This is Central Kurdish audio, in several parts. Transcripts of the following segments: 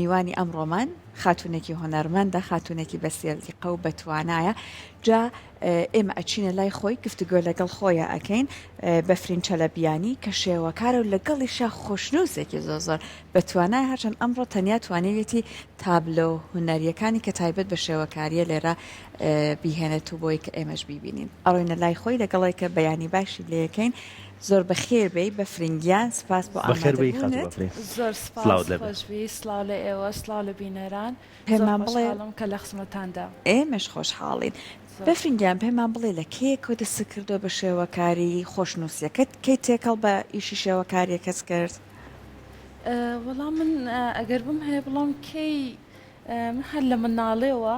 میوانی ئەمڕۆمان خاتوونێکی هونەرمەندە، خاتوونێکی بە سەلیقە و بە توانایە، جا ئێمە ئەچینە لای خۆی گفتوگۆ لەگەڵ خۆیا ئەکەین، بەفرین چەلەبیانی کە شێوەکارە و لەگەڵیشا خۆشنووسێکی زۆر زۆر بە توانایە، هەرچەند ئەمڕۆ تەنیا توانیویەتی تابلۆ هونەرییەکانی کە تایبەت بە شێوەکارییە لێرە بیهێنێت و بۆی کە ئێمەش بیبینین. ئەڕۆینە لای خۆی لەگەڵی کە بەیانی باشی لێکەین. زۆر بەخێر بێی بەفرین گیان سپاس بۆ بەخێر بێی خاتوو ئامادەبوونت. بەفرین زۆر سپاس سڵاوت لێبێ. خۆش بی سڵاو لە ئێوە سڵاو لە بینەران زۆر پێمان بڵێ خۆشحاڵم کە لە خزمەتاندام. ئێمەش خۆشحاڵین. زۆر بەفرین گیان پێمان بڵێ لە کەیەکەوە دەستت کردووە بە شێوەکاری خۆشنووسیەکەت کەی تێکەڵ بە ئیشی شێوەکاریەکەت کرد؟ وەڵا من ئەگەر بمهەوێ بڵێم کەی من هەر لە مناڵێوە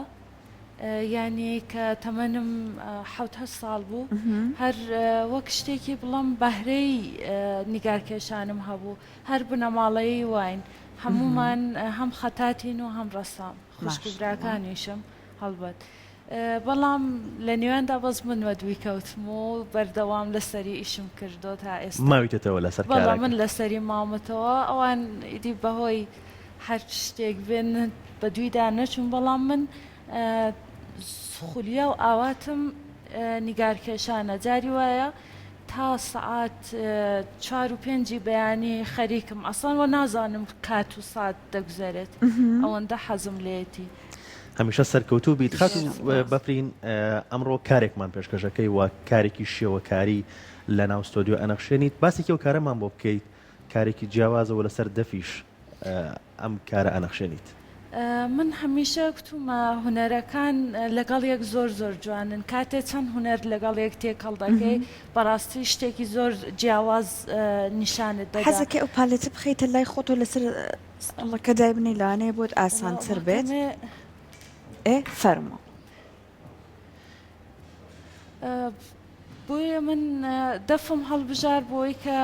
یانی کە تەمەنم حەوت هەشت ساڵ بوو هەر وەک شتێکی بڵێم بەهرەی نیگارکێشانم هەبوو هەر بنەماڵەیی واین هەموومان هەم خەتاتین و هەم ڕەسام خوشک و براکانیشم هەڵبەت بەڵام لە نێواندا بەس من وەدووی کەوتم و بەردەوام لەسەری ئیشم کردۆ تا ئێستا. ماویتەتەوە لەسەر بەڵێ کارەکە؟ من لەسەری ماومەتەوە ئەوان ئیدی بەهۆی هەر شتێک بێ بەدوویدا نەچووم بەڵام من خولیا و ئاواتم نیگارکێشانە جاری وایە تا سەعات چوار و پێنجی بەیانی خەریکم ئەسڵەن وە نازانم کات و سات دەگوزەرێت ئەوەندە حەزم لێیەتی. هەمیشە سەرکەوتوو بیت خاتوو بەفرین ئەمڕۆ کارێکمان پێشکەشەکەی و کارێکی شێوەکاری لە ناو ستۆدیۆ ئەنەخشێنیت باسێکی ئەو کارەمان بۆ بکەیت کارێکی جیاوازە و لەسەر دەفیش ئەم کارە ئەنەخشێنیت. من هەمیشە کوتومە هونەرەکان لەگەڵ یەک زۆر زۆر جوانن کاتێ چەند هونەر لەگەڵ یەک تێکەڵ دەکەی بەڕاستی شتێکی زۆر جیاواز نیشانت دەدا. حەزەکەی ئەو palette ە بخەیتە لای خۆتەوە لەسەر ستوڵەکە دایبنێی لەوانەیە بۆت ئاسانتر بێت. ئێ فەرموو. بۆیە من دەفم هەڵبژارد بۆی کە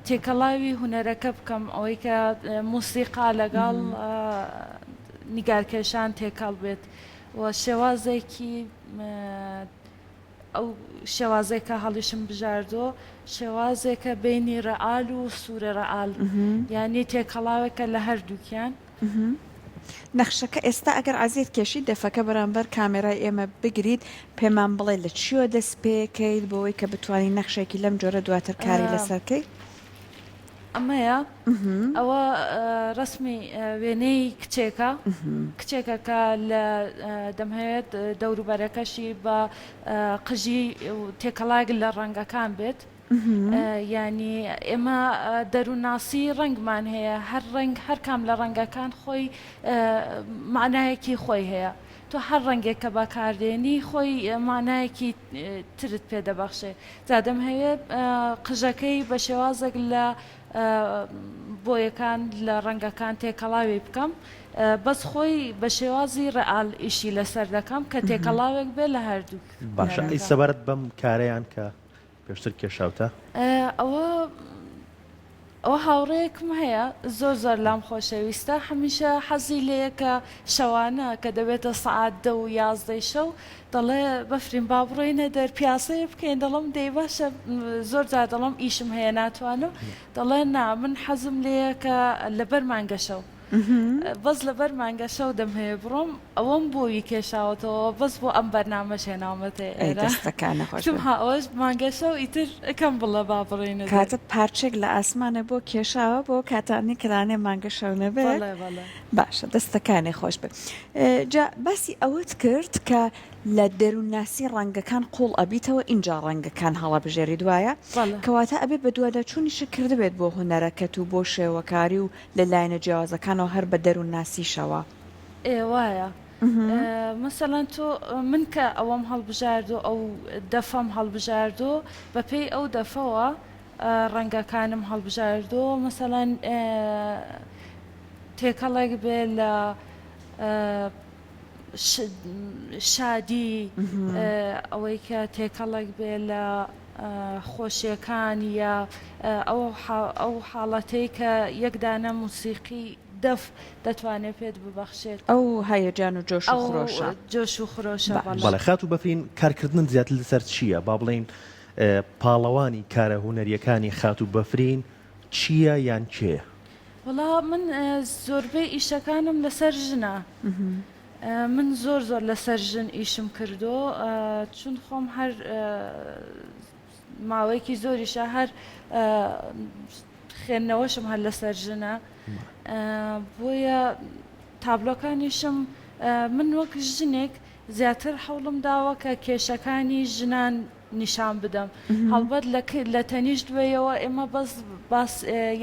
تێکەڵاوی هونەرەکە بکەم ئەوەی کە مۆسیقا لەگەڵ نیگارکێشان تێکەڵ بێت و شێوازێکی ئەو شێوازێکە هەڵیشم بژاردۆ شێوازێکە بینی ڕەئال و سوورە ڕەئال یعنی تێکەڵاوێکە لە هەردووکیان. نەخشەکە ئێستا ئەگەر عەزێت کێشیت دەفەکە بەرامبەر کامێرای ئێمە بگریت پێمان بڵێ لە چیوە دەست پێکەیت بۆوەی کە بتوانی نەخشێکی لەم جۆرە دواتر کاری لەسەر کەی؟ ئەمەیە ئەوە ڕەسمی وێنەی کچێکە کچێکە کە لە دەمهەوێت دەوروبەرەکەشی بە قژی تێکەڵاک لە ڕەنگەکان بێت. یانی ئێمە دەروونناسی ڕەنگمان هەیە، هەر ڕەنگ هەر کام لە ڕەنگەکان خۆی مەعنایەکی خۆی هەیە. تۆ هەر ڕەنگێک کە بەکاردێنی خۆی مەعنایەکی ترت پێ دەبەخشێ. جا دەمهەوێ قژەکەی بە شێوازێک لە بۆیەکان لە ڕەنگەکان تێکەڵاوی بکەم. بەس خۆی بە شێوازی ڕئال ئیشی لەسەر دەکەم کە تێکەڵاوێک بێ لە هەردووک باشە ئەی هونەرەکە. سەبارەت بەم کارەیان کە پێشتر کێشاوتە؟ ئەوە ئەوە هاوڕێیەکم هەیە زۆر زۆر لام خۆشەویستە هەمیشە حەزی لێیە کە شەوانە کە دەبێتە سەعات دە و یازدەی شەو دەڵێ بەفرین با بڕۆینە دەر پیاسەیە بکەین دەڵێم دەی باشە زۆر جار دەڵێم ئیشم هەیە ناتوانم دەڵێ نا من حەزم لێیە کە لەبەر مانگەشەو بەس لەبەر مانگەشەو دەمهەوێ بڕۆم ئەوەم بۆ وی کێشاوەتەوە بەس بۆ ئەم بەرنامەش هێناومەتە ئەی ئێرە دەستەکانە خۆش وتم بێت. ها ئەوەش مانگەشەو ئیتر کەم بڵێ با بڕۆینە دەر. کاتە پارچەێک لە ئاسمانە بۆ کێشاوە بۆ کاتانی کە لانێ مانگەشەو نەبێت. بەڵێ بەڵێ. باشە دەستەکانێ خۆش بێت. جا باسی ئەوەت کرد کە لە دەروونناسی ڕەنگەکان قووڵ ئەبیتەوە ئینجا ڕەنگەکان هەڵەبژێریت وایە؟ بەڵێ. کەواتە ئەبێ بەدواداچوونیشت کردبێت بۆ هونەرەکەت و بۆ شێوەکاری و لە لایەنە جیاوازەکانەوە هەر بە دەروونناسیشەوە. ئێ وایە مەسەلەن تۆ من کە ئەوەم هەڵبژاردو ئەو دەفەم هەڵبژاردو بەپێی ئەو دەفەوە ڕەنگەکانم هەڵبژاردو مەسەلەن تێکەڵێک بێ لە شادی ئەوەی کە تێکەڵێک بێ لە خۆشیەکان یا ئەو حاڵەتەی کە یەک دانە موسیقی دەف دەتوانێ پێت ببەخشێت. ئەو هەیەجان و جۆش و خرۆشە. ئەو جۆش و خرۆشە بەڵێ. بەڵێ خاتوو بەفرین کارکردنت زیاتر لەسەر چییە؟ با بڵێین پاڵەوانی کارە هونەرییەکانی خاتوو بەفرین چییە یان کێیە؟ وەڵا من زۆربەی ئیشەکانم لەسەر ژنە من زۆر زۆر لەسەر ژن ئیشم کردو چون خۆم هەر ماوەیەکی زۆریشە هەر خوێندنەوەشم هەر لەسەر ژنە بۆیە تابلۆکانیشم من وەک ژنێک زیاتر هەوڵم داوە کە کێشەکانی ژنان نیشان بدەم هەڵبەت لە تەنیشت وەیەوە ئێمە بەس باس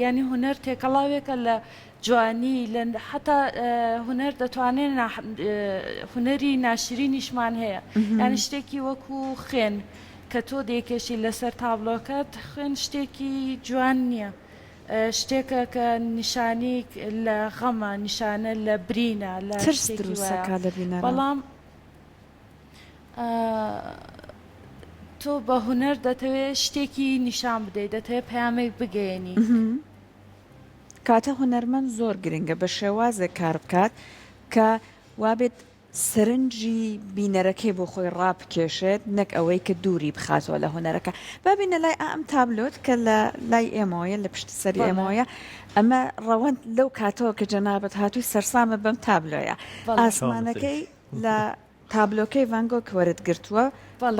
یانی هونەر تێکەڵاوێکە لە جوانی لە حتا هونەر دەتوانێت هونەری ناشرینیشمان هەیە یانی شتێکی وەکو خوێن کە تۆ دەیکێشی لەسەر تابلۆکەت خوێن شتێکی جوان نییە شتێکە کە نیشانی لە غەمە نیشانە لە برینە لە ترس شتێکی دروست وایە ئەکا لە بینەرا. بەڵام تۆ بە هونەر دەتەوێت شتێکی نیشان بدەیت دەتەوێت پەیامێک بگەیەنی. کاتە هونەرمەند زۆر گرنگە بە شێوازێک کار بکات کە وابێت سەرنجی بینەرەکەی بۆ خۆی ڕابکێشێت نەک ئەوەی کە دووری بخاتەوە لە هونەرەکە. با بینە لای ئەم تابلۆت کە لە لای ئێمەوەیە لە پشتی سەری ئێمەوەیە ئەمە ڕەوەند لەو کاتەوە کە جەنابت هاتووی سەرسامە بەم تابلۆیە ئاسمانەکەی لە تابلۆکەی ڤان گۆگ وەرت گرتووە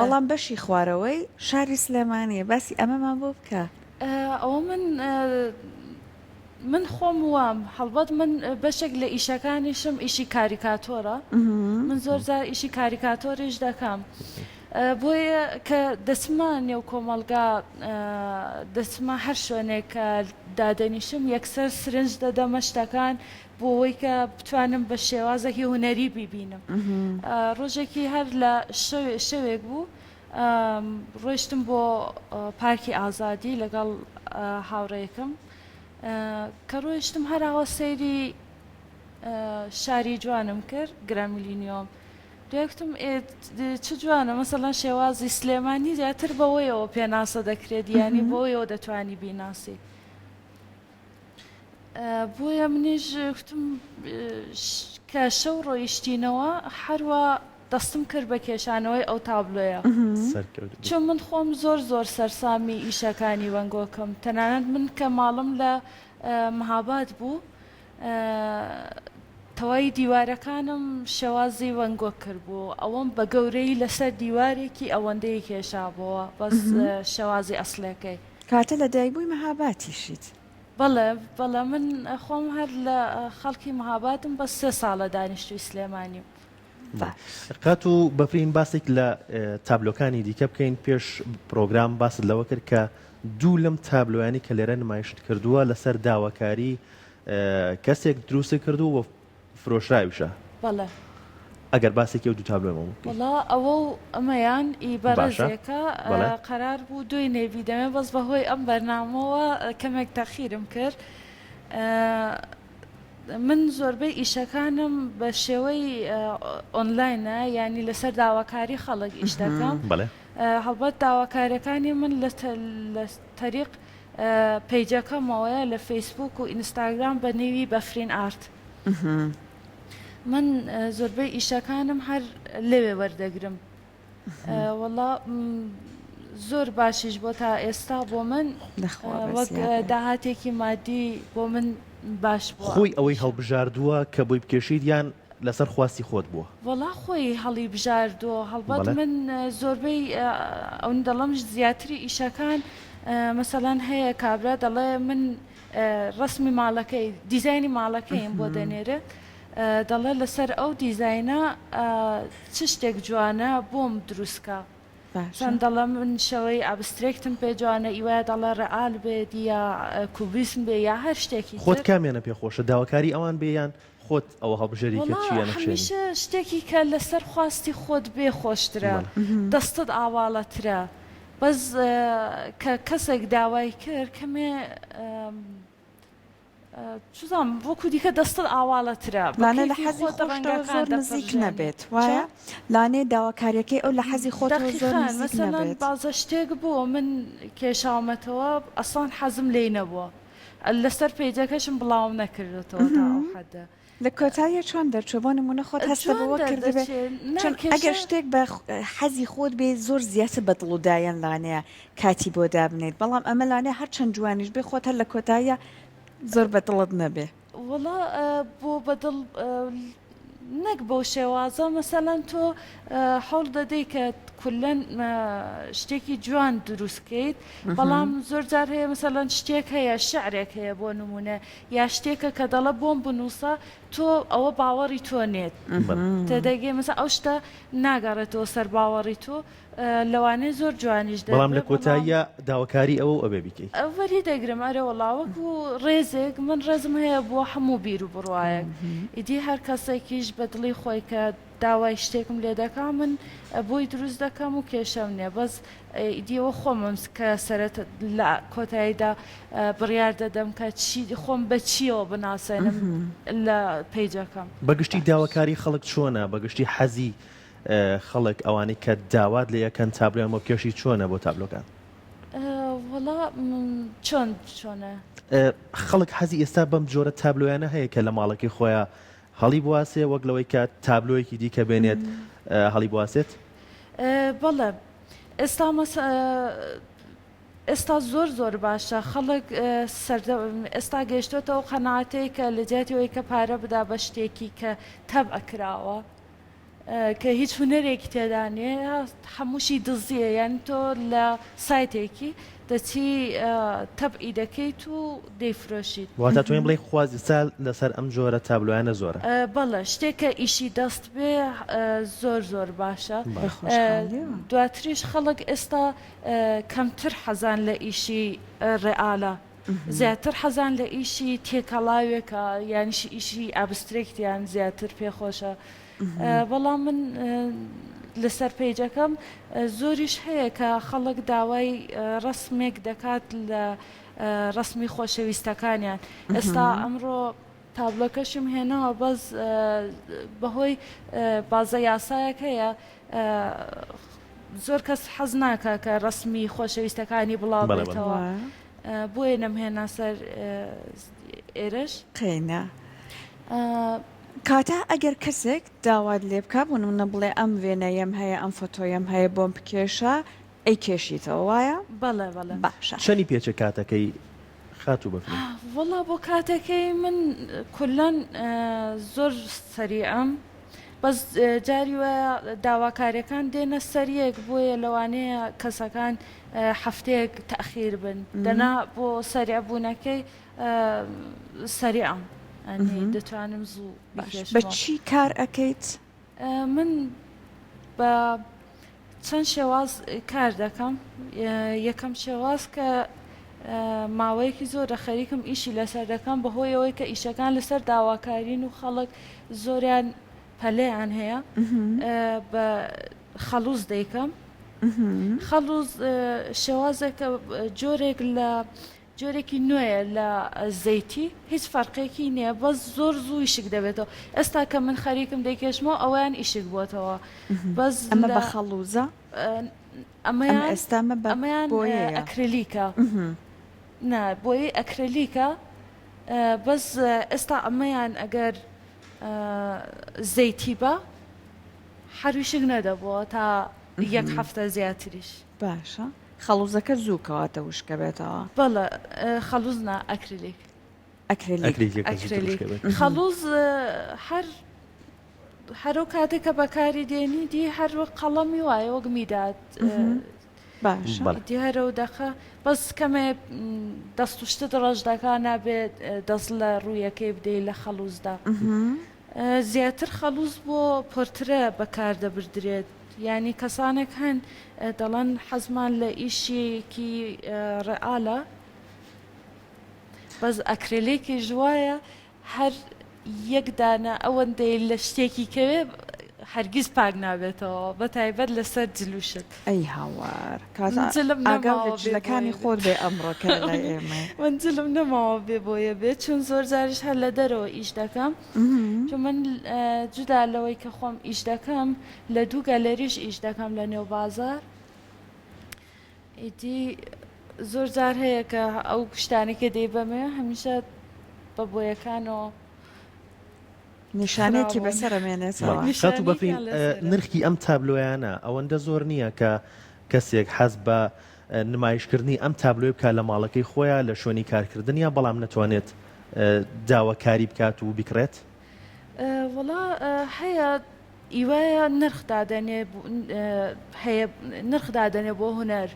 بەڵام بەشی خوارەوەی شاری سلێمانیە باسی ئەمەمان بۆ بکە. ئەوە من من خۆم وام هەڵبەت من بەشێک لە ئیشەکانیشم ئیشی کاریکاتۆرە من زۆر جار ئیشی کاریکاتۆریش دەکەم بۆیە کە دەچمە نێو کۆمەڵگا دەچمە هەر شوێنێک کە دادەنیشم یەکسەر سرنج دەدەمە شتەکان بۆ ئەوەی کە بتوانم بە شێوازێکی هونەری بیبینم ڕۆژێکی هەر لە شەوێک بوو ڕۆیشتم بۆ پارکی ئازادی لەگەڵ هاوڕێیەکم کە ڕۆیشتم هەراوە سەیری شاری جوانم کرد گراملینیۆم دوای گوتم چ جوانە مەسەڵەن شێوازی سلێمانی زیاتر بەوەیەوە پێناسە دەکرێت یانی بەوەیەوە دەتوانی بیناسی بۆیە منیش گوتم کە شەو ڕۆیشتینەوە هەروا دەستم کرد بە کێشانەوەی ئەو تابلۆیە. چون من خۆم زۆر زۆر سەرسامی ئیشەکانی ڤان گۆکم تەنانەت من کە ماڵم لە مهاباد بوو تەوای دیوارەکانم شێوازی ڤان گۆک کردبوو ئەوەم بە گەورەیی لەسەر دیوارێکی ئەوەندەی کێشابۆوە بەس شێوازی ئەسڵیەکەی. کاتە لە دایکبووی مهاباتیشیت. بەڵێ بەڵێ من خۆم هەر لە خەڵکی مهابادم بەس سێ ساڵە دانیشتووی سلێمانیم. خاتوو بەفرین باسێک لە تابلۆکانی دیکە بکەین پێش پرۆگرام باست لەوە کرد کە دوو لەم تابلۆیانی کە لێرە نمایشت کردووە لەسەر داواکاری کەسێک دروست کردووە و فرۆشراویشە. بەڵێ. ئەگەر باسێکی ئەو دوو تابلۆیەمان بۆ بکەی. وەڵا ئەوە و ئەمەیان ئی باشە بەڕێزێکە بەڵێ. قەرار بوو دوێنێ بیدەمێ بەس بەهۆی ئەم بەرنامەوە کەمێک تەخیرم کرد. من زۆربەی ئیشەکانم بە شێوەی ئۆنلاینە یانی لەسەر داواکاری خەڵک ئیش دەکەم. بەڵێ. هەڵبەت داواکاریەکانی من لە لە تەریق پەیجەکەمەوەیە لە فەیسبووک و ئینستاگرام بە نێوی بەفرین ئارت. من زۆربەی ئیشەکانم هەر لەوێ وەردەگرم وەڵا زۆر باشیش بۆ تا ئێستا بۆ من وەک داهاتێکی مادی بۆ من باش بووە. خۆی ئەوەی هەڵبژاردووە کە بۆی بکێشیت یان لەسەر خواستی خۆت بووە؟ وەڵا خۆی هەڵی بژاردووە هەڵبەت من زۆربەی ئەون دەڵێم زیاتری ئیشەکان مەسەلەن هەیە کابرا دەڵێ من ڕەسمی ماڵەکەی دیزاینی ماڵەکەیم بۆ دەنێرێ دەڵێ لەسەر ئەو دیزاینە چ شتێک جوانە بۆم دروستکە چەند دەڵێ من شەوەی abstract م پێ جوانە ئیوایە دەڵێ ڕئال بێت یا کوبیسم بێ یا هەر شتێکی خۆت کامیانە پێ خۆشە داواکاری ئەوان بێ یان خۆت ئەوە هەڵبژێری کە چییە نەخشێنی؟ هەمیشە شتێکی کە لەسەر خواستی خۆت بێ خۆشترە دەستت ئاواڵەترە بەس کە کەسێک داوای کرد کەمێ چزانم وەکو دیکە دەستت ئاواڵەترە بە لانێ لە کەیفی حەزی خۆت خۆشتەوە ڕەنگەکان زۆر نزیک دەپڕژێنی نەبێت چا؟ وایە؟ لانێ داواکاریەکەی ئەو لە حەزی خۆتەوە زۆر دەقیقەن نزیک مەسەلەن نەبێت. بازە شتێک بوو من کێشاومەتەوە ئەسڵەن حەزم لێی نەبووە لەسەر پەیجەکەشم بڵاوم نەکردۆتەوە تا ئەو حەدە. لە کۆتاییە چۆن دەرچووە بۆ نموونە خۆت هەستە جوان بەوە کردبێ دەردەچێ نا چون ئەگەر کێشە شتێک بە حەزی خۆت بێ زۆر زیاتر بە دڵ و دایەن لانەیە کاتی بۆ دابنێیت بەڵام ئەمە لانەیە هەرچەند جوانیش بێ خۆت هەر لە کۆتاییە. زۆر بە دڵت نەبێ؟ وەڵا بۆ بە دڵ نەک بەو شێوازە مەسەلەن تۆ هەوڵ دەدەی کە کولەن شتێکی جوان دروست کەیت بەڵام زۆر جار هەیە مەسەلەن شتێک هەیە شعرێک هەیە بۆ نمونە یا شتێکە کە دەڵە بۆم بنووسە تۆ ئەوە باوەڕی تۆ نێت تێدەگەی مەسە ئەو شتە ناگەڕێتەوە سەر باوەڕی تۆ لەوانەیە زۆر جوانیش بەڵام لە کۆتاییا داواکاری ئەوە و ئەبێ بیکەی. وەری دەگرم ئەرێ وەڵا وەکو ڕێزێک من ڕێزم هەیە بۆ هەموو بیر و بڕوایەک ئیدی هەر کەسێکیش بە دڵی خۆی کە داوای شتێکم لێ دەکا من بۆی دروست دەکەم و کێشەم نییە بەس ئیدی ئەوە خۆمم کە سەرەتا لە کۆتاییدا بڕیار دەدەم کە چی خۆم بە چییەوە بناسێنم لە پەیجەکەم. بە گشتی داواکاری خەڵک چۆنە؟ بە گشتی حەزی خەڵک ئەوانەی کە داوات لێ ئەکەن تابلۆیان بۆ بکێشی چۆنە بۆ تابلۆکان؟ وەڵا چۆن چۆنە؟ خەڵک حەزی ئێستا بەم جۆرە تابلۆیانە هەیە کە لە ماڵەکەی خۆیان هەڵی بواسێ وەک لەوەی کە تابلۆیەکی دیکە بێنێت هەڵی بواسێت؟ بەڵێ ئێستا مەس ئێستا زۆر زۆر باشە خەڵک سەردە ئێستا گەیشتۆتەوە قەناعەتەی کە لە جیاتی ئەوەی کە پارە بدا بە شتێکی کە تەبع کراوە کە هیچ هونەرێکی تێدا نییە هەمووشی دزییە یانی تۆ لە سایتێکی دەچی تەبعی دەکەیت و دەیفرۆشیت. واتە توانین بڵێین خواست ئیستا لەسەر ئەم جۆرە تابلۆیانە زۆرە؟ بەڵێ شتێک کە ئیشی دەست بێ زۆر زۆر باشە دواتریش خەڵک ئێستا کەمتر حەزان لە ئیشی ڕێئالە زیاتر حەزان لە ئیشی تێکەڵاوێکە یانیش ئیشی abstract یان زیاتر پێخۆشە بەڵام من لەسەر پەیجەکەم زۆریش هەیە کە خەڵک داوای ڕسمێک دەکات لە ڕسمی خۆشەویستەکانیان ئێستا ئەمڕۆ تابلۆکەشم هێناوە بەس بەهۆی بازە یاسایەک هەیە زۆر کەس حەز ناکە کە ڕسمی خۆشەویستەکانی بڵاو بێتەوە بۆیە نەمهێنا سەر ئێرەش. قەینا. کاتە ئەگەر کەسێک داوات لێ بکا بۆ نمونە بڵێ ئەم وێنەیەم هەیە ئەم فۆتۆیەم هەیە بۆم بکێشە ئەیکێشیتەوە وایە؟ بەڵێ بەڵێ. باشە. چەنی پێچێ کاتەکەی خاتوو بەفرین؟ وەڵا بۆ کاتەکەی من کولەن زۆر سەریعم بەس جاری وایە داواکاریەکان دێنە سەر یەک بۆیە لەوانەیە کەسەکان هەفتەیەک تەئخیر بن دەنا بۆ سەریع بوونەکەی سەریعم ئەنی دەتوانم زوو باش بە بکێشمەوە. چی کار ئەکەیت؟ من بە چەند شێواز کار دەکەم یەکەم شێواز کە ماوەیەکی زۆرە خەریکم ئیشی لەسەر دەکەم بەهۆی ئەوەی کە ئیشەکان لەسەر داواکارین و خەڵک زۆریان پەلەیان هەیە بە خەڵوز دەیکەم خەڵوز شێوازێکە جۆرێک لە جۆرێکی نوێیە لە زەیتی هیچ فەرقێکی نییە بەس زۆر زوو ئیشک دەبێتەوە ئێستا کە من خەریکم دەیکێشمەوە ئەویان ئیشک بۆتەوە بەس ئەمە بە خەڵوزە ئەمەیان ئێستا ئەمە بە ئەمەیان بۆیەیە ئەکرلیکە نا بۆیەی ئەکرلیکە بەس ئێستا ئەمەیان ئەگەر زەیتی بە حەرویشک نەدەبووە تا یەک هەفتە زیاتریش. باشە خەڵوزەکە زوو کەواتە وشکە بێتەوە. بەڵێ خەڵوز نا ئەکریلیک. ئەکریلیک. ئەکریلیکەکە زووتر وشکە بێت. خەڵوز هەر هەرو کاتێک کە بەکاری دێنی دی هەر وەک قەڵەمی وایە وەک میداد. باشە. بەڵێ. دی هەرەو دەقە بەس کەمێ دەست و شتت ڕەش دەکا نابێت دەست لە ڕوویەکەی بدەی لە خەڵوزدا. زیاتر خەڵوز بۆ پۆرترە بەکار دەبردرێت یانی کەسانێک هەن دەڵێن حەزمان لە ئیشێکی ڕێئالە بەس ئەکرێلێکیش وایە هەر یەک دانە ئەوەندەی لە شتێکی کەوێ هەرگیز پاک نابێتەوە بە تایبەت لەسەر جل و شت. ئەی هاوار کاکە من جلم ئاگاو لە نەماوە بێ جلەکانی بۆیە خۆت بێت. بێ ئەمڕۆ کە لە لای ئێمەی. من جلم نەماوە بێ بۆیە بێت چون زۆر جاریش هەر لە دەرەوە ئیش دەکەم چون من جودا لەوەی کە خۆم ئیش دەکەم لە دوو گەلەریش ئیش دەکەم لە نێو بازار ئیدی زۆر جار هەیە کە ئەو شتانەی کە دەیبەمێ هەمیشە بە بۆیەکانەوە نیشانەیەکی خراون. بەسەر ئەمێنێتەوە. خاتوو بەفرین نیشانەیەکیان لەسەرە. نرخی ئەم تابلۆیانە ئەوەندە زۆر نییە کە کەسێک حەز بە نمایشکردنی ئەم تابلۆی بکات لە ماڵەکەی خۆیا لە شوێنی کارکردنیا بەڵام نەتوانێت. داواکاری بکات و بیکڕێت؟ وەڵا هەیە ئیوایە نرخ دادەنێ هەیە نرخ دادەنێ بۆ هونەر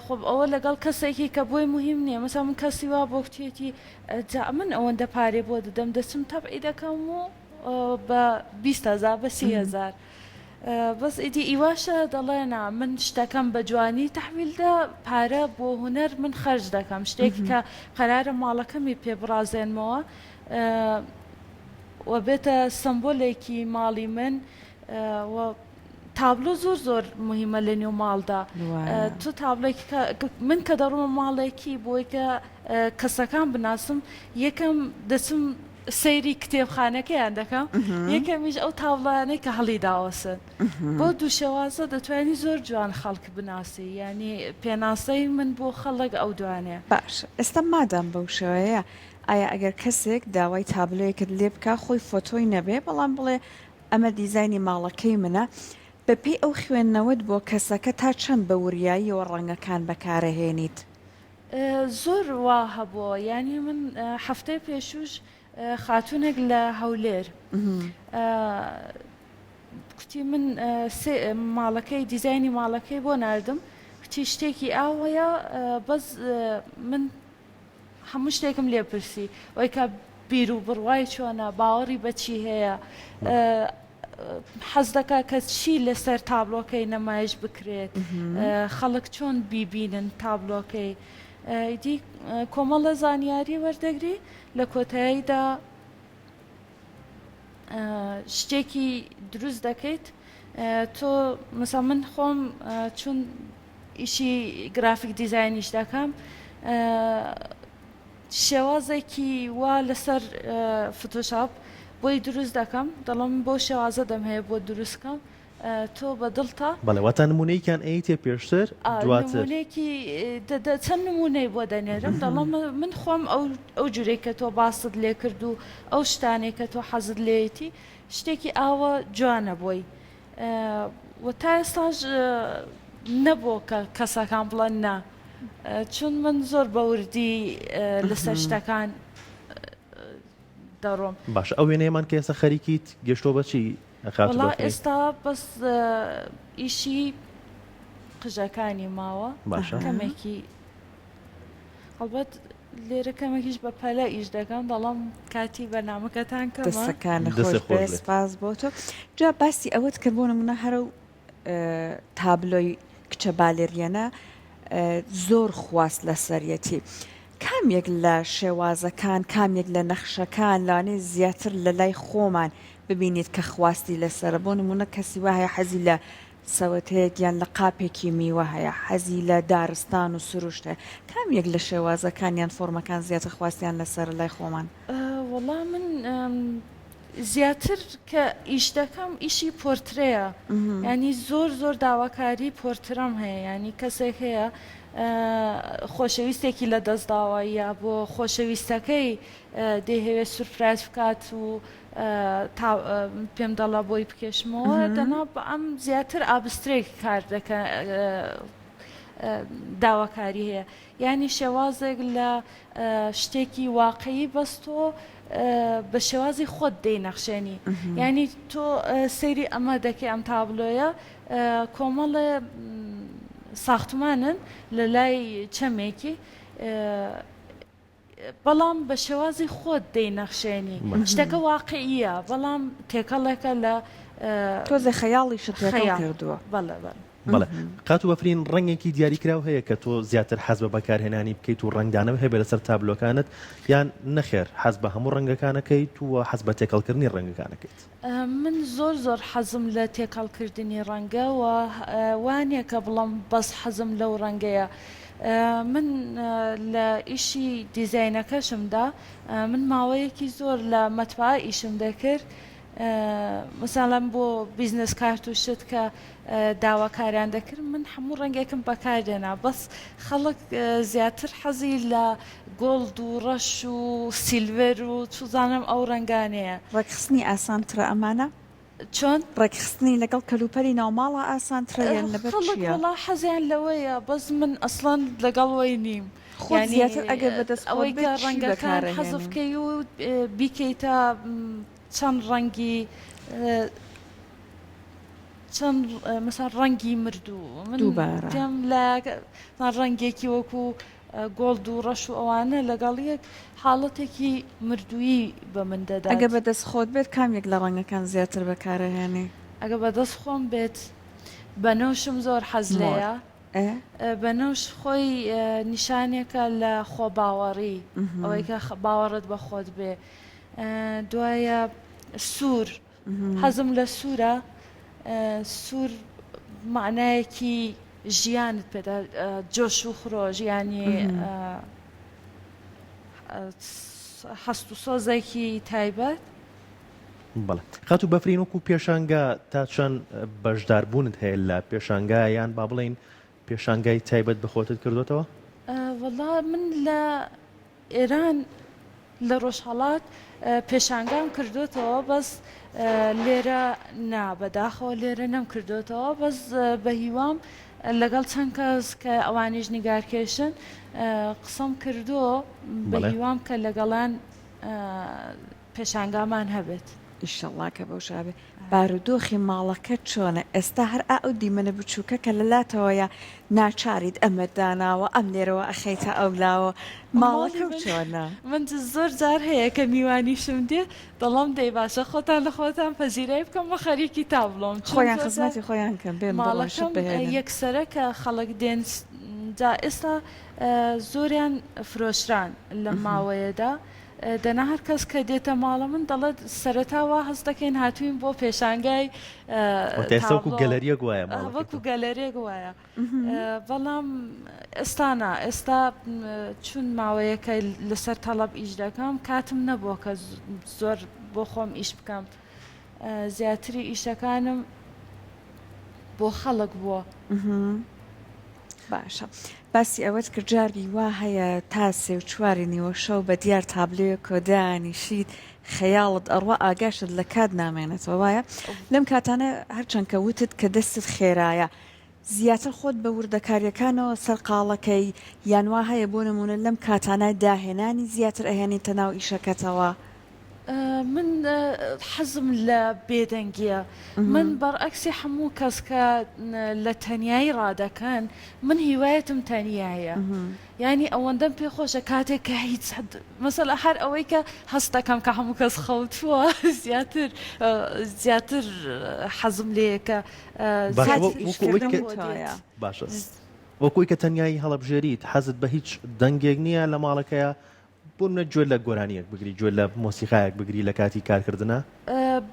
خۆ ئەوە لەگەڵ کەسێکی کە بۆی مهم نییە مەسا من کەسی وا بۆ کچێتی جا من ئەوەندە پارێ بۆ دەدەم دەچم تەبعی دەکەم و بە 20 هزار بە 30 هزار بەس ئیدی ئیواشە دەڵێ نا من شتەکەم بە جوانی تەحویل دە پارە بۆ هونەر من خەرج دەکەم شتێک کە قەرارە ماڵەکەمی پێ بڕازێنمەوە و بێتە سەمبۆلێکی ماڵی من و تابلۆ زۆر زۆر مهمە لە نێو ماڵدا تۆ تابلۆێک من کە دەڕۆمە ماڵێکی بۆی کە کەسەکان بناسم یەکەم دەچم سەیری کتێبخانەکەیان دەکەم یەکەمیش ئەو تابلۆیانەی کە هەڵی داوەسن بۆ دوو شێوازە دەتوانی زۆر جوان خەڵک بناسی یعنی پێناسەی من بۆ خەڵک ئەو دوانێ. باشە ئێستا مادام بەو شێوەیە ئایا ئەگەر کەسێک داوای تابلۆیەکت لێ بکا خۆی فۆتۆی نەبێ بەڵام بڵێ ئەمە دیزاینی ماڵەکەی منە بەپێی ئەو خوێندنەوەت بۆ کەسەکە تا چەند بە وریاییەوە ڕەنگەکان بەکارەهێنیت؟ زۆر وا هەبووە یانی من هەفتەی پێشووش خاتوونێک لە هەولێر کوتی من ماڵەکەی دیزاینی ماڵەکەی بۆ ناردم کوتی شتێکی ئاوەیە بەس من هەموو شتێکم لێ پرسی ئەوی کە بیر و بڕوای چۆنە باوەڕی بەچی هەیە حەز دەکا کە چی لەسەر تابلۆکەی نەمایش بکرێت خەڵک چۆن بیبینن تابلۆکەی ئیدی کۆمەڵە زانیاری وەردەگری لە کۆتاییدا شتێکی دروست دەکەیت تۆ مەسا من خۆم چون ئیشی گرافیک دیزاینیش دەکەم شێوازێکی وا لەسەر فتۆشاپ بۆی دروست دەکەم دەڵێم بەو شێوازە دەمهەوێ بۆت دروست کەم تۆ بە دڵتە؟ بەڵێ واتە نموونەیەکیان ئەیتێ پێشتر دواتر. نموونەیەکی چەند نموونەی بۆ دەنێرم دەڵێم من خۆم ئەو ئەو جورەی کە تۆ باست لێ کرد و ئەو شتانەی کە تۆ حەزت لێیەتی شتێکی ئاوا جوانە بۆی و تا ئێستاش نەبووە کە کەسەکان بڵێن نا چون من زۆر بە وردی لەسەر شتەکان دەڕۆم. باشە ئەو وێنەیەمان کە ئێستا خەریکیت گەشتووە بە چی خاتوو وەڵا بەفرین؟ ئێستا بەس ئیشی قژەکانی ماوە باشە. کەمێکی هەڵبەت لێرە کەمێکیش بە پەلە ئیش دەکەم بەڵام کاتی بەرنامەکەتان کەمە. دەستەکانت دەستت خۆش خۆش بێ بێت. سپاس بۆ تۆ. جا باسی ئەوەت کرد بۆ نمونە هەر ئەو تابلۆی کچە بالێریەنە زۆر خواست لەسەریەتی. کام یەک لە شێوازەکان، کام یەک لە نەخشەکان لەوانەیە زیاتر لە لای خۆمان ببینیت کە خواستی لەسەرە؟ بۆ نمونە کەسی وا هەیە حەزی لە سەوەتەیەک یان لە قاپێکی میوە هەیە، حەزی لە دارستان و سروشت هەیە. کام یەک لە شێوازەکان یان فۆرمەکان زیاتر خواستیان لەسەرە لای خۆمان؟ وەڵا من زیاتر کە ئیش دەکەم ئیشی پۆرترەیە یانی زۆر زۆر داواکاری پۆرترەم هەیە یانی کەسێک هەیە خۆشەویستێکی لە دەست داوە یا بۆ خۆشەویستەکەی دەیهەوێت سورپرایز بکات و تا پێم دەڵا بۆی بکێشمەوە دەنا ئەم زیاتر abstract کار دەکە داواکاری هەیە یانی شێوازێک لە شتێکی واقعی بەس تۆ بە شێوازی خۆت دەینەخشێنی یانی تۆ سەیری ئەمە دەکەی ئەم تابلۆیە کۆمەڵێ ساختمانن لە لای چەمێکی بەڵام بە شێوازی خۆت دەینەخشێنی شتەکە واقعیە بەڵام تێکەڵێکە لە تۆزێ خەیاڵیشت تێکەڵ کردووە. بەڵێ بەڵێ. بەڵێ خاتوو بەفرین ڕەنگێکی دیاریکراو هەیە کە تۆ زیاتر حەز بە بەکارهێنانی بکەیت و ڕەنگدانەوەی هەبێت لەسەر تابلۆکانت یان نەخێر حەز بە هەموو ڕەنگەکانەکەیت و حەز بە تێکەڵکردنی ڕەنگەکانەکەیت؟ من زۆر زۆر حەزم لە تێکەڵکردنی ڕەنگە و وا نییە کە بڵێم بەس حەزم لەو ڕەنگەیە. من لە ئیشی دیزاینەکەشمدا من ماوەیەکی زۆر لە مەتبەعە ئیشم دەکرد مەسەڵەن بۆ business card و شت کە داواکاریان دەکرد من هەموو ڕەنگێکم بەکاردێنا بەس خەڵک زیاتر حەزی لە gold و ڕەش و silver و چوزانم ئەو ڕەنگانەیە. ڕێکخستنی ئاسانترە ئەمانە؟ چۆن؟ ڕێکخستنی لەگەڵ کەلوپەلی ناوماڵا ئاسانترە یان لەبەر خەڵک چییە؟ وەڵا حەزیان لەوەیە بەس من ئەسڵەن لەگەڵ وەی نیم. خۆت یانی زیاتر ئەگەر بەدەست خۆت ئەوەی بێت کە چی ڕەنگەکان حەزف بەکارئەهێنی؟ کەی و بیکەیتە چەند ڕەنگی چەند مەسەن ڕەنگی مردوو من دووبارە. پێم لە ڕەنگێکی وەکو gold و ڕەش و ئەوانە لەگەڵ یەک حاڵەتێکی مردوویی بە من دەدات. ئەگەر بەدەست خۆت بێت کام یەک لە ڕەنگەکان زیاتر بەکارئەهێنی؟ ئەگەر بەدەست خۆم بێت بەنەوشم زۆر حەز مۆر لێیە. ئێ. بەنەوش خۆی نیشانێکە لە خۆباوەڕی، ئەوەی کە باوەڕت بە خۆت بێ. دوایە سوور، حەزم لە سوورە، سوور مەعنایەکی ژیانت پێدا جۆش و خرۆش یانی هەست و سۆزێکی تایبەت. بەڵێ خاتوو بەفرین وەکو پێشانگا تا چەند بەشداربوونت هەیە لە پێشانگا یان با بڵێین پێشانگای تایبەت بە خۆتت کردۆتەوە؟ وەڵا من لە ئێران لە ڕۆژهەڵات پێشانگام کردۆتەوە بەس لێرە نا بەداخەوە لێرە نەم کردۆتەوە بەس بە هیوام لەگەڵ چەند کەس کە ئەوانیش نیگارکێشن قسەم کردۆ بە هیوام کە لەگەڵان پێشانگامان هەبێت. ئیشەڵا کە بەو شابێ. بارودۆخی ماڵەکەت چۆنە ئێستا هەر ئا ئەو دیمەنە بچوکە کە لە لاتەوەیە ناچاریت ئەمەت داناوە ئەم لێرەوە ئەخەیتە ئەو لاوە ماڵی ماڵەکەو من چۆنە؟ من زۆر جار هەیە کە میوانیشم دێ دەڵێم دەی باشە خۆتان لە خۆتان پەزیرای بکەم من خەریکی تابلۆم چون خۆیان زۆر جار خزمەتی خۆیان کەن بێن بڕۆن شت ماڵەکەم بهێنن. یەکسەرە کە خەڵک دێن جا ئێستا زۆریان فرۆشران لەم ماوەیەدا دەنا هەر کەس کە دێتە ماڵە من دەڵێت سەرەتا وا هەست دەکەین هاتووین بۆ پێشانگای واتە ئێستا وەکو تابڵۆ گەلەریەک وایە ماڵەکەی وەکو تۆ. گەلەریەک وایە بەڵام ئێستا نا ئێستا چون ماوەیەکە لەسەر تەڵەب ئیش دەکەم کاتم نەبووە کە زۆر بۆ خۆم ئیش بکەم زیاتری ئیشەکانم بۆ خەڵک بووە. باشە باسی ئەوەت کرد جاری وا هەیە تا سێ و چواری نیوە شەو بە دیار تابلۆیەکەوە دانیشیت خەیاڵت ئەڕوا ئاگاشت لە کات نامێنێتەوە وایە لەم کاتانە هەرچەند کە وتت کە دەستت خێرایە زیاتر خۆت بە وردەکاریەکانەوە سەرقاڵەکەی یان وا هەیە بۆ نمونە لەم کاتانە داهێنانی زیاتر ئەهێنیتە ناو ئیشەکەتەوە؟ من حەزم لە بێدەنگیە من بەڕعکسی هەموو کەس کە لە تەنیایی ڕادەکەن من هیوایەتم تەنیایە یانی ئەوەندەم پێ خۆشە کاتێک کە هیچ مەسەلە هەر ئەوەی کە هەست دەکەم کە هەموو کەس خەوتووە زیاتر زیاتر حەزم لێیە کە باشە زیاتر وەکو ئەوەی ئیشکردن کە بۆ دێت. باشە وەکو ئەوەی کە تەنیایی هەڵەبژێریت حەزت بە هیچ دەنگێک نییە لە ماڵەکەیا بۆ نمونە گوێ لە گۆرانییەک بگری گوێ لە مۆسیقایەک بگری لە کاتی کارکردنا؟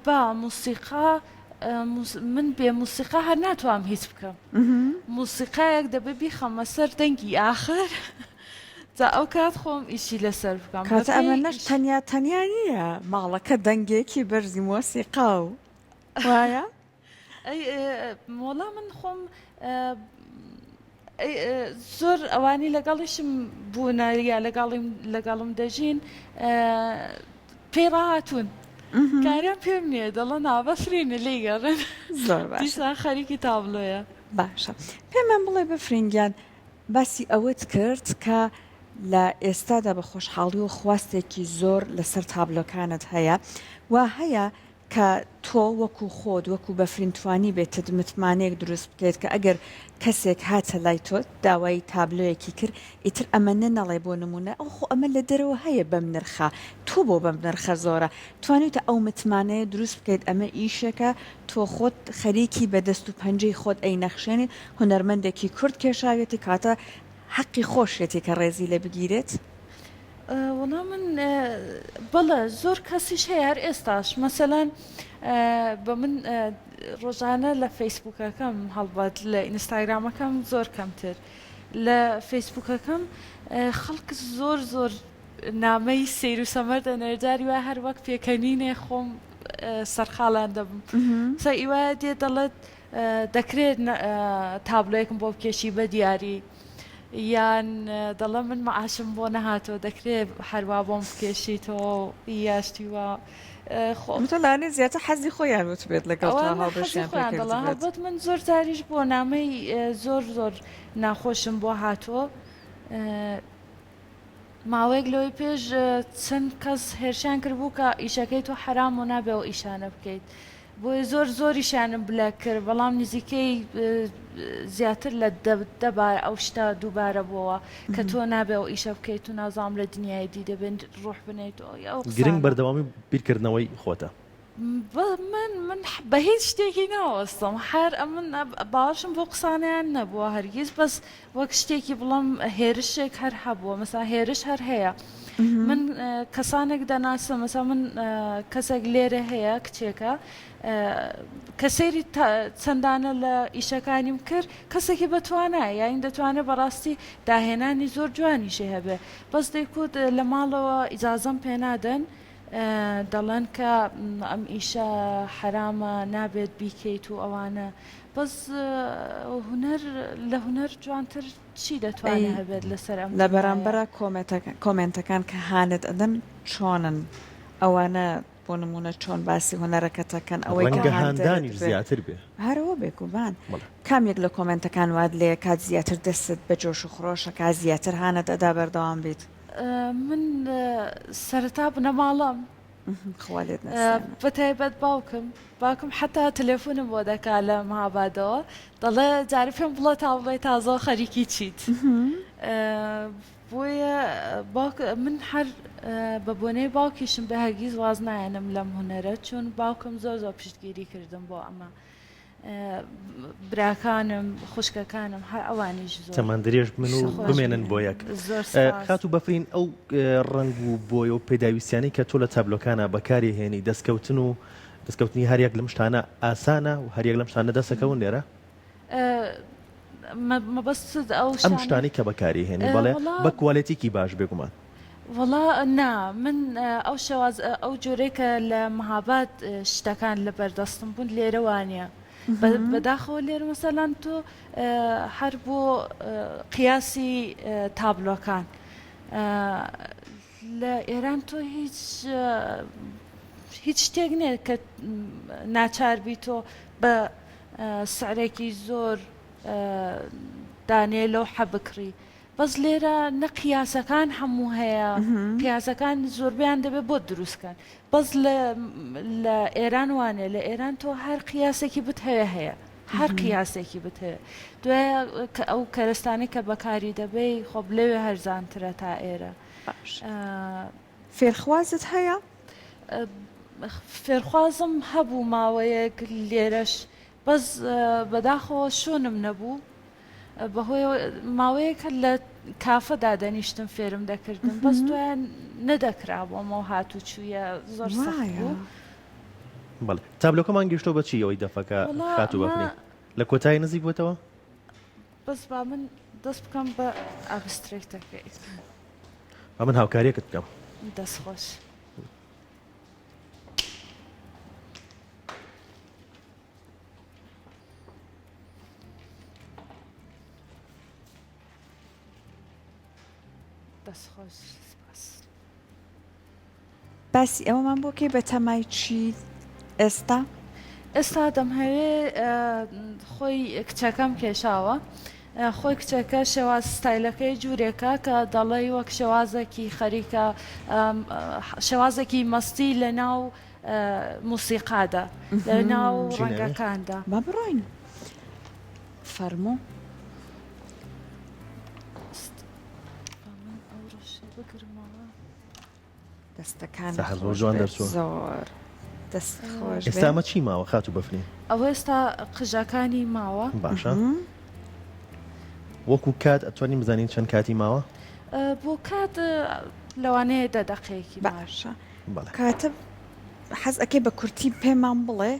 با موسیقا من بێ موسیقا هەر ناتوام هیچ بکەم موسیقایەک دەبێ بیخەمە سەر دەنگی ئاخر جا ئەو کات خۆم ئیشی لەسەر بکەم کاتە ئەمە بەپێی نەش ئیش. تەنیا تەنیا نییە ماڵەکە دەنگێکی بەرزی مۆسیقا و وایە؟ ئەی وەڵا من خۆم زۆر ئەوانی لەگەڵیشم بوونە یا لەگەڵیم لەگەڵم دەژین پێی ڕاهاتوون کاریان پێم نییە دەڵە نابەفرینە لێی گەڕێن زۆر باشە دیسان خەریکی تابلۆیە. باشە پێمان بڵێ بەفرین گیان باسی ئەوەت کرد کە لە ئێستادا بە خۆشحاڵی و خواستێکی زۆر لەسەر تابلۆکانت هەیە و هەیە کە تۆ وەکو خۆت وەکو بەفرین توانیبێتت متمانەیەک دروست بکەیت کە ئەگەر کەسێک هاتە لای تۆ داوای تابلۆیەکی کرد ئیتر ئەمەنە نەڵێ بۆ نمونە ئەو خۆ ئەمە لە دەرەوە هەیە بەم نرخە تۆ بۆ بەم نرخە زۆرە توانیوتە ئەو متمانەیە دروست بکەیت ئەمە ئیشێکە تۆ خۆت خەریکی بە دەست و پەنجەی خۆت ئەینەخشێنیت هونەرمەندێکی کورد کێشاویەتی کاتە حەقی خۆشیەتی کە ڕێزی لێ بگیرێت. وەڵا من بەڵێ زۆر کەسیش هەیە هەر ئێستاش مەسەلەن بە من ڕۆژانە لە فەیسبوکەکەم هەڵبەت لە ئینستاگرامەکەم زۆر کەمتر لە فەیسبوکەکەم خەڵک زۆر زۆر نامەی سەیر و سەمەر دەنێر جاری وایە هەر وەک پێکەنینێ خۆم سەرقاڵیان دەبم سەی وایە دێ دەڵێت دەکرێت تابلۆیەکم بۆ بکێشی بە دیاری یان دەڵێم من معاشم بۆ نەهاتووە دەکرێت هەروا بۆم بکێشیتەوە یا شتی وا خۆ تۆ لەوانەیە زیاتر حەزی خۆیان وتبێت لەگەڵ تۆ ئەوانە حەزی هاوبەشیان پێ خۆیان دەڵێن کردبێت. هەڵبەت من زۆر جاریش بۆ نامەی زۆر زۆر ناخۆشم بۆ هاتووە. ماوەیەک لەوەی پێش چەند کەس هێرشیان کردبوو کە ئیشەکەی تۆ حەرام و نابێ ئەو ئیشانە بکەیت بۆیە زۆر زۆریشیانم بلەک کرد بەڵام نزیکەی زیاتر لە دە بار ئەو شتە دووبارە بۆوە کە تۆ نابێ ئەو ئیشە بکەیت و نازانم لە دنیای دی دەبێ ڕۆح بنێیت و ئەو گرنگ قسانە. بەردەوامی بیرکردنەوەی خۆتە. من من بە هیچ شتێکی ناوەستم هەر ئەمن باوەشم بۆ قسانیان نەبووە هەرگیز بەس وەک شتێکی بڵم هێرشێک هەر هەبووە مەسا هێرش هەر هەیە من کەسانێک دەناسم مەسا من کەسێک لێرە هەیە کچێکە کە سەیری چەندانە لە ئیشەکانیم کرد کەسێکی بەتوانایە یاین دەتوانێت بەڕاستی داهێنانی زۆر جوانیشی هەبێ بەس دەیکوت لە ماڵەوە ئیجازەم پێنادەن دەڵێن کە ئەم ئیشە حەرامە نابێت بیکەیت و ئەوانە بەس هونەر لە هونەر جوانتر چی ئەی دەتوانێت هەبێت لەسەر ئەم لە دنیایە؟ بەرامبەرا کۆمێنتەکان کە هانت ئەدەن چۆنن؟ ئەوانە بۆ نموونە چۆن باسی هونەرەکەت ئەکەن ئەوەی کە ڕەنگە هاندەرت هاندانیش بێ زیاتر بێ. هەر ئەوە بێگومان. بەڵێ. کام یەک لە کۆمێنتەکان وات لێ ئەکات زیاتر دەستت بە جۆش و خرۆش ئەکا زیاتر هانت ئەدا بەردەوام بیت؟ من سەرەتا بنەماڵەم خوا لێت نەسێنێ. بە تایبەت باوکم باوکم حەتا تەلەفۆنم بۆ دەکا لە مهابادەوە دەڵێ جارێ پێم بڵێ تا بڵێی تازە خەریکی چیت بۆیە باوک من هەر بە بۆنەی باوکیشم بێ هەرگیز واز نایەنم لەم هونەرە چون باوکم زۆر زۆر پشتگیری کردم بۆ ئەمە براکانم خوشکەکانم هەر ئەوانیش زۆر تەمەن درێژ بن و خۆش بمێنن بۆ یەک. زۆر سپاس. خاتوو بەفرین ئەو ڕەنگ و بۆیە و پێداویستیانەی کە تۆ لە تابلۆکانا بەکاری هێنی دەستکەوتن و دەستکەوتنی هەر یەک لەم شتانە ئاسانە و هەر یەک لەم شتانە دەستەکەون لێرە؟ مەبەستت ئەو ئەم شتانەی کە بەکاری هێنی بەڵێ بە کوالێتیکی باش بێگومان. وەڵا نا من ئەو شێواز ئەو جۆرەی کە لە مهاباد شتەکان لە بەردەستم بوون لێرە وانە بەداخەوە لێرە مەسەلەن تۆ هەر بۆ قیاسی تابلۆکان لە ئێران تۆ هیچ هیچ شتێک نییە کە ناچار بی تۆ بە سعرێکی زۆر دانێ لەوحە بکڕی بەس لێرە نە قیاسەکان هەموو هەیە قیاسەکان زۆربیان دەبێت بۆت دروست کەن بەس لە لە ئێران وانە لە ئێران تۆ هەر قیاسێکی بتهەوێ هەیە هەر قیاسێکی بتهەوێ دوای کە ئەو کەرەستانەی کە بەکاری دەبەی خۆب لەوێ هەرزانترە تا ئێرە باش فێرخوازت هەیە؟ فێرخوازم هەبوو ماوەیەک لێرەش بەس بەداخەوە شۆنم نەبوو بەهۆیەوە ماوەیەک لە کافە دادەنیشتم فێرم دەکردم بەس دوایان نەدەکرا بۆمەوە هاتوچوویە زۆر سەخت وایە. بوو. بەڵێ تابلۆکەمان گەیشتەوە بە چی ئەوەی دەفەکە وەڵا خاتوو ئەمە بەفرین لە کۆتایی نزیک بۆتەوە؟ بەس با من دەست بکەم بە ئابسترەکتەکەی. با من هاوکاریەکت بکەم. دەست خۆش. دەست خۆش سپاس. باسی ئەوەمان بۆ کەی بەتەمای چیت ئێستا؟ ئێستا دەمهەوێ خۆی کچەکەم کێشاوە خۆی کچەکە شێواز ستایلەکەی جورێکە کە دەڵێی وەک شێوازێکی خەریکە شێوازێکی مەستی لە ناو موسیقادا لە ناو ڕەنگەکاندا. با بڕۆین فەرموو. دەستەکانت سەحەر زۆر خۆش جوان بێت دەرچووە. زۆر دەست خۆش ئێستا بێ. ئەمە چی ماوە خاتوو بەفرین؟ ئەوە ئێستا قژەکانی ماوە. باشە وەکو کات ئەتوانین بزانین چەند کاتی ماوە؟ بۆ کات لەوانەیە دە دەقەیەکی مابێ. باشە بەڵێ. کاتە حەز ئەکەی بە کورتی پێمان بڵێ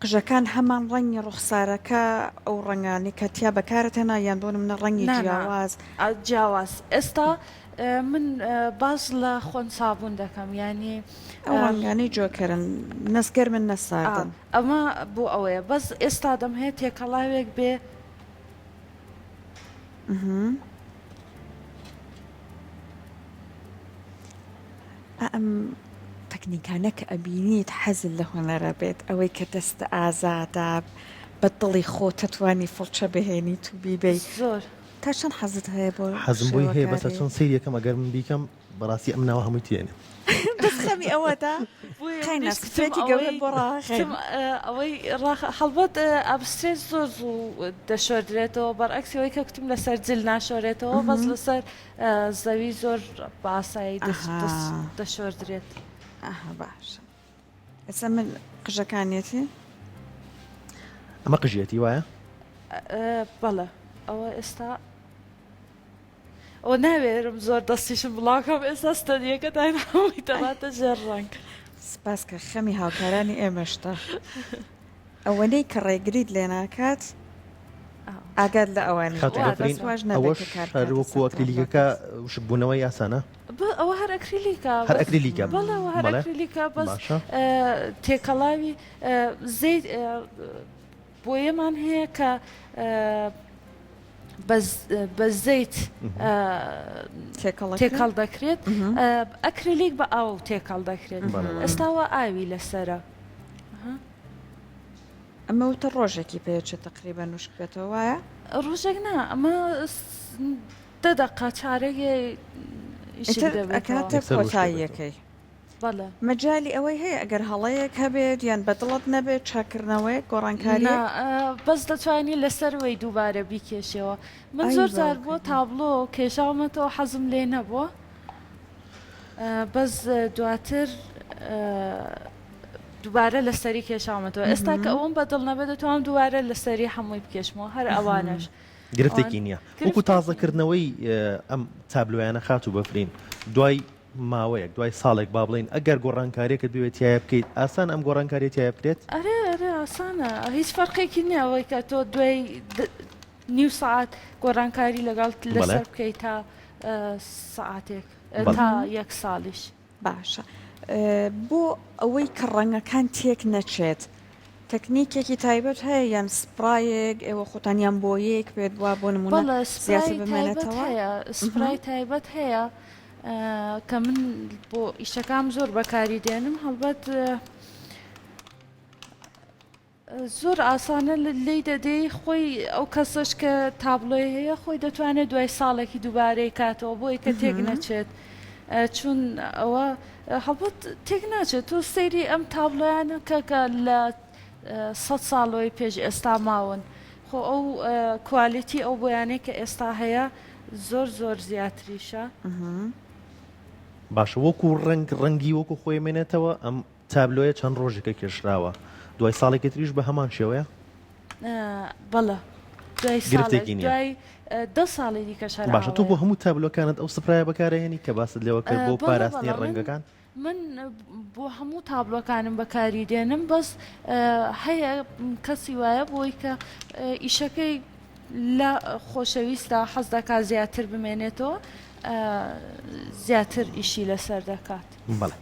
قژەکان هەمان ڕەنگی ڕوخسارەکە ئەو ڕەنگانەی کە تیا بەکارت هێنا یان بۆ نمونە ڕەنگی نا نا جیاواز؟ جیاواز ئێستا من باس لە خۆن سابوون دەکەم یانی ئەو ڕەنگانەی جۆکەرن نەس گەرمن نە ساردن. ئەمە بۆ ئەوەیە بەس ئێستا دەمهەوێت تێکەڵاوێک بێ. ئەم تەکنیکانە کە ئەبینیت حەزت لە هونەرە بێت ئەوەی کە دەستە ئازادە بە دڵی خۆت ئەتوانی فڵچە بهێنیت و بیبەی. زۆر. تا چەند حەزت هەیە بۆ حەزم بۆی هەیە بەسە شێوەکاری؟ چۆن سەیری ئەکەم ئەگەر من بیکەم بەڕاستی ئەم ناوە هەمووی تێنێ. بەس خەمی ئەوەتە بۆیە قەی منیش نا کچم سفرێکی گەورەت ئەوەی بۆ ڕاخەین. کچم ئەوەی ڕاخ هەڵبەت abstract زۆر زوو دەشۆردرێتەوە بەرعەکسی ئەوەی کە کوتم لەسەر جل ناشۆرێتەوە بەس لەسەر زەوی زۆر بە ئاسایی ئەها دەشۆردرێت. ئەها باشە ئێستا من قژەکانیەتی؟ ئەمە قژیەتی وایە؟ بەڵێ ئەوە ئێستا ئەوە ناوێرم زۆر دەستیشم بڵاوکەم ئێستا ستۆدیۆکە دانا هەمووی دەباتە ژێر ڕەنگ. سپاس کە خەمی هاوکارانی ئێمەشتە. ئەوەنەی کە ڕێگریت لێ ناکات ئاگات لە ئەوانیش خاتوو بێت بەفرین بەس واش نەبێت ئەوەش کە کار هەر بکاتە وەکو سەر ئەکریلیکەکە تابلۆکەت. وشکبوونەوەی ئاسانە؟ ئەوە هەر ئەکریلیکە هەر بەس ئەکریلیکە بەڵێ ئەوە هەر بەڵێ ئەکریلیکە بەس باشە. تێکەڵاوی زەیت بۆیەمان هەیە کە بە زەیت تێکەڵ دەکرێت ئەکریلیک بە ئاو تێکەڵ دەکرێت ئێستاوە ئاوی لەسرە. ئەمە وتە ڕۆژێکی پێچێت تقریبا وشک بێتەوە وایە؟ ڕۆژێک نا ئەمە دە دەقە چارەگێ ئەکاتە کۆتاییەکەی. بەڵێ. مەجالی ئەوەی هەیە ئەگەر هەڵەیەک هەبێت یان بە دڵت نەبێت چاککردنەوەیەک، نا گۆڕانکارییەک؟ بەس دەتوانی لەسەروەی دووبارە بیکێشیەوە من ئای زۆر جار بۆ باوکە گیان. تابڵۆ کێشاومەتەوە حەزم لێ نەبووە بەس دواتر دووبارە لەسەری کێشاومەتەوە ئێستا کە ئەوەم بە دڵ نەبێت دەتوانم دووبارە لەسەری هەمووی بکێشمەوە هەر ئەوانەش ئەوان گرفتێکی نییە وەکو گرفتێکی تازە نییە. کردنەوەی ئەم تابلۆیانە خاتوو بەفرین دوای ماوەیەک دوای ساڵێک با بڵێین ئەگەر گۆڕانکاریەکت بوێت تیایا بکەیت ئاسانە ئەم گۆڕانکاریە تیایا بکرێت؟ ئەرێ ئەرێ ئاسانە هیچ فەرقێکی نییە ئەوەی کە تۆ دوای نیو سەعات گۆڕانکاری لەگەڵ بەڵێ. لەسەر بکەیت تا سەعاتێک بەڵێ. تا یەک ساڵیش. باشە بۆ ئەوەی کە ڕەنگەکان تێک نەچێت تەکنیکێکی تایبەت هەیە یان سپرایەک ئێوە خۆتان یان بۆیەیەک بێت وا بۆ نمونە بەڵێ زیاتر سپرای تایبەت بمێنێتەوە؟ هەیە سپرای تایبەت هەیە کە من بۆ ئیشەکام زۆر بەکاری دێنم هەڵبەت زۆر ئاسانە لێی دەدەی خۆی ئەو کەسەش کە تابڵۆی هەیە خۆی دەتوانێت دوای ساڵێکی دووبارەی کاتەوە بۆی کە تێک نەچێت چون ئەوە هەڵبەت تێک ناچێت تۆ سەیری ئەم تابڵۆیانە کە کە لە سە ساڵەوەی پێش ئێستا ماون خۆ ئەو quality ئەو بۆیانەی کە ئێستا هەیە زۆر زۆر زیاتریشە. باشە وەکو ڕەنگ ڕەنگی وەکو خۆی مێنێتەوە ئەم تابلۆیە چەند ڕۆژێکە کێشراوە دوای ساڵێکی تریش بە هەمان شێوەیە؟ بەڵێ دوای ساڵێک گرفتێکی نییە. دوای دە ساڵی دیکەش هەر باشە تۆ بۆ ئاوایە. هەموو تابلۆکانت ئەو سپرایە بەکارئەهێنی کە باست لێوە کرد بۆ بەڵێ پاراستنی بەڵێ من ڕەنگەکان؟ من بۆ هەموو تابلۆکانم بەکاری دێنم بەس هەیە کەسی وایە بۆی کە ئیشەکەی لە خۆشەویستە حەز دەکات زیاتر بمێنێتەوە زیاتر ئیشی لەسەر دەکات. بەڵێ.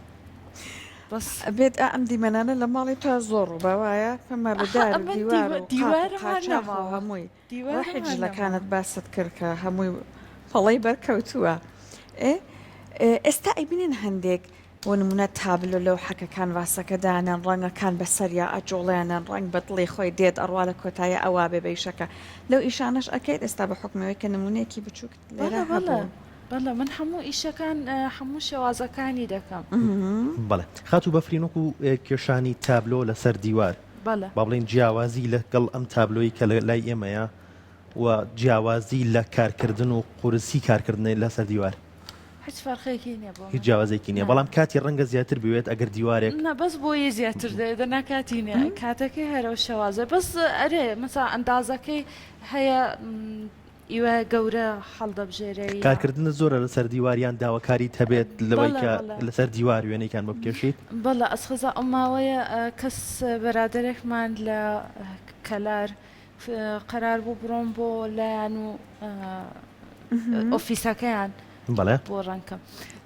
بەس ئەبێت ئا ئەم دیمەنانە لە ماڵی تا زۆر ڕووبا وایە پەمە بە دار و ئەمن دیوار و قاپ و دیوارم هەر قاچاخ و نەماوە هەمووی دیوارم ڕۆحی هەر نەماوە. جلەکانت باست کرد کە هەمووی پەڵەی بەرکەوتووە ئێ ئێستا ئەیبینن هەندێک بۆ نمونە تابلۆ لەو حەکەکان ڤاسەکە دانێن ڕەنگەکان بەسەریا ئەجوڵێنن ڕەنگ بە دڵی خۆی دێت ئەڕوا لە کۆتاییا ئەوا بێ بە ئیشەکە لەو ئیشانەش ئەکەیت ئێستا بە حوکمی ئەوەی کە نمونەیەکی بچوکت لێرە بەڵێ بەڵێ هەبوو. بەڵێ من هەموو ئیشەکان هەموو شێوازەکانی دەکەم. بەڵێ خاتوو بەفرین وەکو کێشانی تابلۆ لەسەر دیوار بەڵێ. با بڵێین جیاوازی لەگەڵ ئەم تابلۆی کە لای ئێمەیە و جیاوازی لە کارکردن و قورسی کارکردن لەسەر دیوار. هیچ فەرقێکی نیە بۆ من. هیچ جیاوازێکی نیە نا. بەڵام کاتی ڕەنگە زیاتر بوێت ئەگەر دیوارێک. نا بەس بۆیەی زیاتر دەوێت دەنا کاتی نیە کاتەکەی هەر ئەو شێوازە بەس ئەرێ مەسا ئەندازەکەی هەیە ئیوە گەورە هەڵدەبژێرێ یا. کارکردنت زۆرە لەسەر دیوار یان داواکاریت هەبێت لەوەی بەڵێ کە بەڵێ. لەسەر دیوار وێنەیکان بۆ بکێشیت؟ بەڵێ ئەسخەزا ئەو ماوەیە کەس بەرادەرێکمان لە کەلار قەرار بوو بڕۆم بۆ لایان و ئۆفیسەکەیان بەڵێ. بۆ ڕەنکەم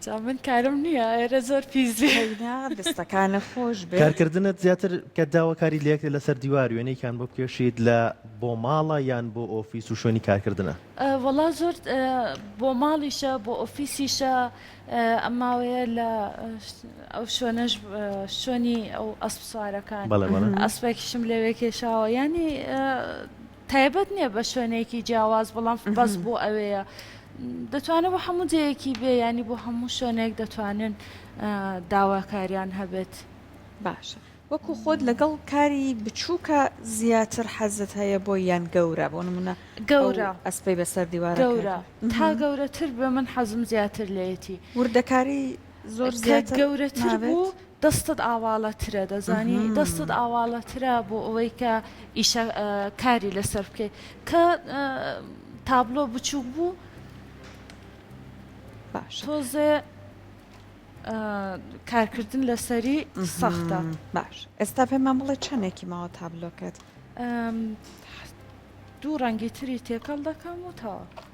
جا من کارم نییە ئێرە زۆر پیس بێ. کەینا دەستەکانت خۆش بێت. کارکردنت زیاتر کە داواکاری لێکرێت لەسەر دیوار وێنەیکان بۆ بکێشیت لە بۆ ماڵە یان بۆ ئۆفیس و شوێنی کارکردنە؟ وەڵا زۆر بۆ ماڵیشە بۆ ئۆفیسیشە ئەم ماوەیە لە ئەو شوێنەش شوێنی ئەو ئەسپ سوارەکان بەڵێ بەڵێ. ئەسپێکیشم لەوێ کێشاوە یانی. تایبەت نییە بە شوێنێکی جیاواز بەڵام بەس بۆ ئەوەیە دەتوانێت بۆ هەموو جێیەکی بێ ینی بۆ هەموو شوێنێک دەتوانن داواکاریان هەبێت. باشە وەکو خۆت لەگەڵ کاری بچووکە زیاتر حەزت هەیە بۆی یان گەورە بۆ نمونە گەورە ئەسپەی بەسەر دیوارەکە گەورە تا گەورەتر بێ من حەزم زیاتر لێیەتی. وردەکاری زۆر زیاتر گەورەتر بوو دەستت ئاواڵەترە دەزانی دەستت ئاواڵەترە بۆ ئەوەی کە ئیشە کاری لەسەر بکەیت کە تابلۆ بچووک بوو باش تۆزێ کارکردن لەسەری سەختە. باش ئێستا پێمان بڵێ چەندێکی ماوە تابلۆکەت؟ دوو ڕەنگی تری تێکەڵ دەکەم و تەواو.